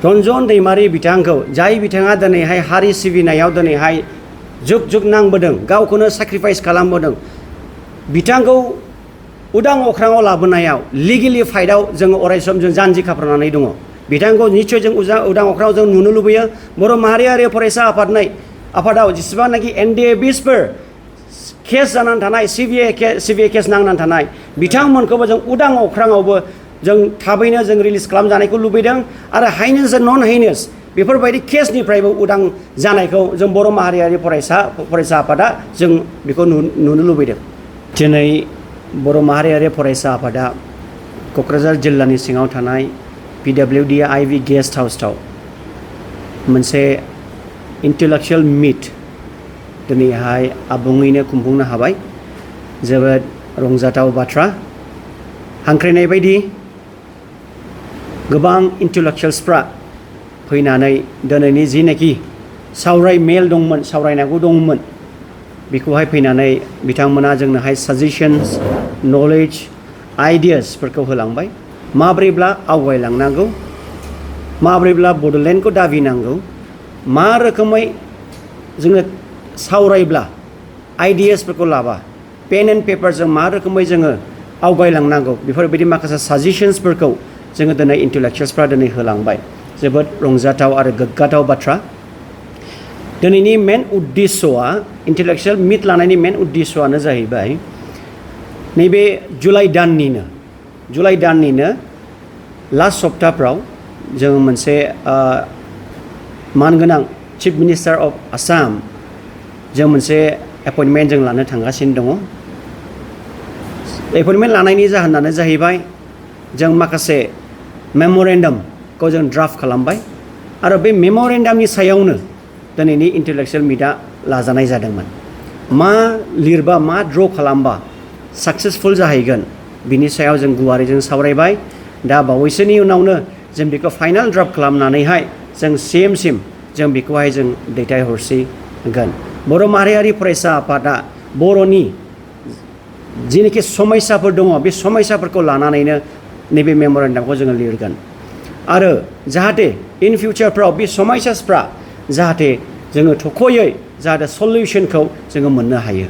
रन्जन दैमारि बिथांखौ जाय बिथाङा दिनैहाय हारि सिबिनायाव दिनैहाय जुग जुग नांबोदों गावखौनो सेक्रिफाइस खालामबोदों बिथांखौ उदां अख्राङाव लाबोनायाव लिगेलि फाइटआव जोङो अरायसम जों जानजि खाफ्रानानै दङ बिथांखौ निश्चय जों उदां अख्राङाव जों नुनो लुबैयो बर' माहारियारि फरायसा आफादाव जेसेबांनाखि एनडिएबिसफोर केस जानानै थानाय सिबिआइ केस नांनानै थानाय बिथांमोनखौबो जों उदां अख्राङावबो जों थाबैनो जों रिलिज खालामजानायखौ लुबैदों आरो हाइनेस आरो नन हाइनेस बेफोरबायदि केसनिफ्रायबो उदां जानायखौ जों बर' माहारियारि फरायसा आफादा जों बेखौ नुनो लुबैदों दिनै बर' माहारियारि फरायसा आफादा क'क्राझार जिल्लानि सिङाव थानाय PWD IV गेस्ट हाउसआव मोनसे इन्टेलेक्सुवेल मिट दिनैहाय आबुङैनो खुंफुंनो हाबाय जोबोद रंजाथाव बाथ्रा हांख्रायनाय बायदि गोबां इन्टेलेक्सुवेल्सफ्रा फैनानै दिनैनि जिनाखि मेल दंमोन सावरायनांगौ दंमोन बेखौहाय फैनानै बिथांमोना जोंनोहाय साजेशन्स नलेज आइडियासफोरखौ होलांबाय माब्रैब्ला आवगायलांनांगौ माब्रैब्ला बड'लेण्डखौ दाबिनांगौ मा रोखोमै जोङो सावरायब्ला आइडियासफोरखौ लाबा पेन एन्ड पेपारजों मा रोखोमै जोङो आवगायलांनांगौ बेफोरबायदि माखासे साजेशन्सफोरखौ जोङो दिनै इन्टेलेक्सुवेल्सफ्रा दिनै होलांबाय जोबोद रंजाथाव आरो गोग्गाथाव बाथ्रा दिनैनि मेन उद्देश्यआ इन्टेलेक्सुवेल मिट लानायनि मेन उद्देश्यआनो जाहैबाय नैबे जुलाइ दाननिनो लास्ट सप्ताफ्राव जोङो मोनसे मानगोनां चिफ मिनिस्टार अफ आसाम जों मोनसे एपइन्टमेन्ट जों लानो थांगासिनो दङ एपइन्टमेन्ट लानायनि जाहोनानो जाहैबाय जों माखासे मेम'रेन्डामखौ जों ड्राफ्ट खालामबाय आरो बे मेम'रेन्डामनि सायावनो दिनैनि इन्टेलेक्सुवेल मिटआ लाजानाय जादोंमोन मा लिरबा मा ड्र खालामबा साक्सेसफुल जाहैगोन बिनि सायाव जों गुवारै जों सावरायबाय दा बावैसोनि उनावनो जों बेखौ फाइनाल ड्राफ्ट खालामनानैहाय जों CMसिम जों बेखौहाय जों दैथायहरसिगोन बर' माहारियारि फरायसा आफादा बर'नि जिनोखि समस्याफोर दङ बे समस्याफोरखौ लानानैनो नैबे मेम'रेन्डामखौ जोङो लिरगोन आरो जाहाथे इन फिउचारफ्राव बे समस्याफ्रा जाहाथे जोङो थख'यै जाहाथे सलिउसनखौ जोङो मोननो हायो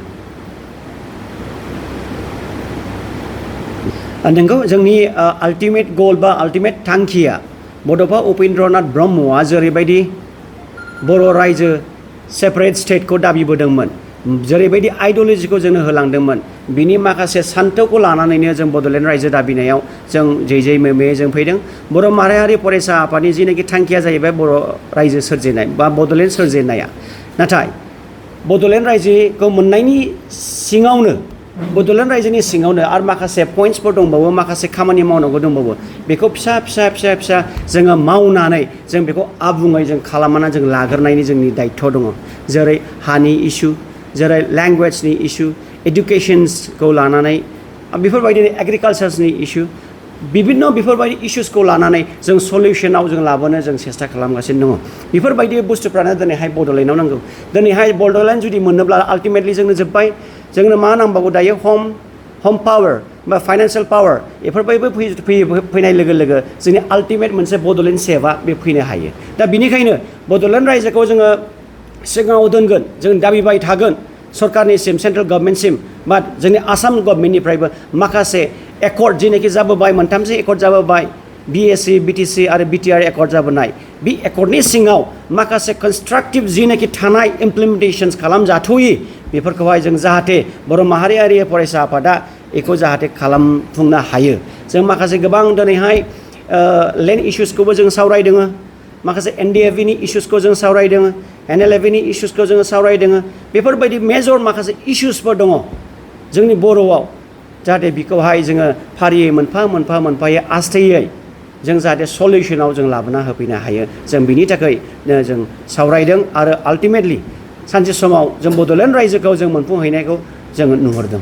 नोंगौ जोंनि आल्टिमेट गल बा आल्टिमेट थांखिया बड'फा उपेन्द्रनाथ ब्रह्मआ जेरैबायदि बर' रायजो सेपारेट स्टेटखौ दाबिबोदोंमोन जेरैबायदि आइडिय'लजिखौ जोंनो होलांदोंमोन बिनि माखासे सान्थौखौ लानानैनो जों बड'लेण्ड रायजो दाबिनायाव जों जै मैमै जों फैदों बर' माहारियारि फरायसा आफादनि जिनाखि थांखिया जाहैबाय बर' रायजो सोरजिनाय बा बड'लेण्ड सोरजिनाया नाथाय बड'लेण्ड रायजोखौ मोननायनि सिङावनो बड'लेण्ड रायजोनि सिङावनो आरो माखासे पइन्ट्सफोर दंबावो माखासे खामानि मावनांगौ दंबावो बेखौ फिसा जोङो मावनानै जों बेखौ आबुङै जों खालामनानै जों लाग्रोनायनि जोंनि दायित्व दङ जेरै हानि इस्यु जेरै लेंगुवेजनि इस्यु एडुकेसन्सखौ लानानै बेफोरबायदिनो एग्रिकालचारनि इस्यु बिभिन्न बेफोरबायदि इस्युसखौ लानानै जों सलिउसनाव जों लाबोनो जों सेस्था खालामगासिनो दङ बेफोरबायदि बुस्थुफ्रानो दिनैहाय बड'लेण्डआव नांगौ दिनैहाय बड'लेण्ड जुदि मोनोब्ला आल्टिमेटलि जोंनो जोब्बाय जोंनो मा नांबावगौ दायो हम पावार बा फाइनान्सियेल पावार बेफोरबायदिबो फैनाय लोगो लोगो जोंनि आल्टिमेट मोनसे बड'लेण्ड सेभआ बे फैनो हायो दा बिनिखायनो बड'लेण्ड रायजोखौ जोङो सिगाङाव दोनगोन जों दाबिबाय थागोन सरकारनिसिम सेन्ट्रेल गभर्नमेन्टसिम बा जोंनि आसाम गभर्नमेन्टनिफ्रायबो माखासे एकर्ड जिनोखि जाबोबाय मोनथामसो एकर्ड जाबोबाय BSc BTC आरो BTR एकर्ड जाबोनाय बे एकर्डनि सिङाव माखासे कन्स्ट्राक्टिभ जिनोखि थानाय इमप्लिमेन्टेशन्स खालामजाथ'यि बेफोरखौहाय जों जाहाथे बर' माहारियारि फरायसा आफादा बेखौ जाहाथे खालामफुंनो हायो जों माखासे गोबां दिनैहाय लेन्ड इस्युसखौबो जों सावरायदों माखासे NDFBनि इस्युसखौ जों सावरायदों NLFBनि इस्युसखौ जोङो सावरायदों बेफोरबायदि मेजर माखासे इस्युसफोर दङ जोंनि बर'आव जाहाथे बेखौहाय जोङो फारियै मोनफायै आस्थायै जों जाहाथे सलिउसनाव जों लाबोना होफैनो हायो जों बिनि थाखाय जों सावरायदों आरो आल्टिमेटलि सानसे समाव जों बड'लेण्ड रायजोखौ जों मोनफुंहैनायखौ जों नुहुरदों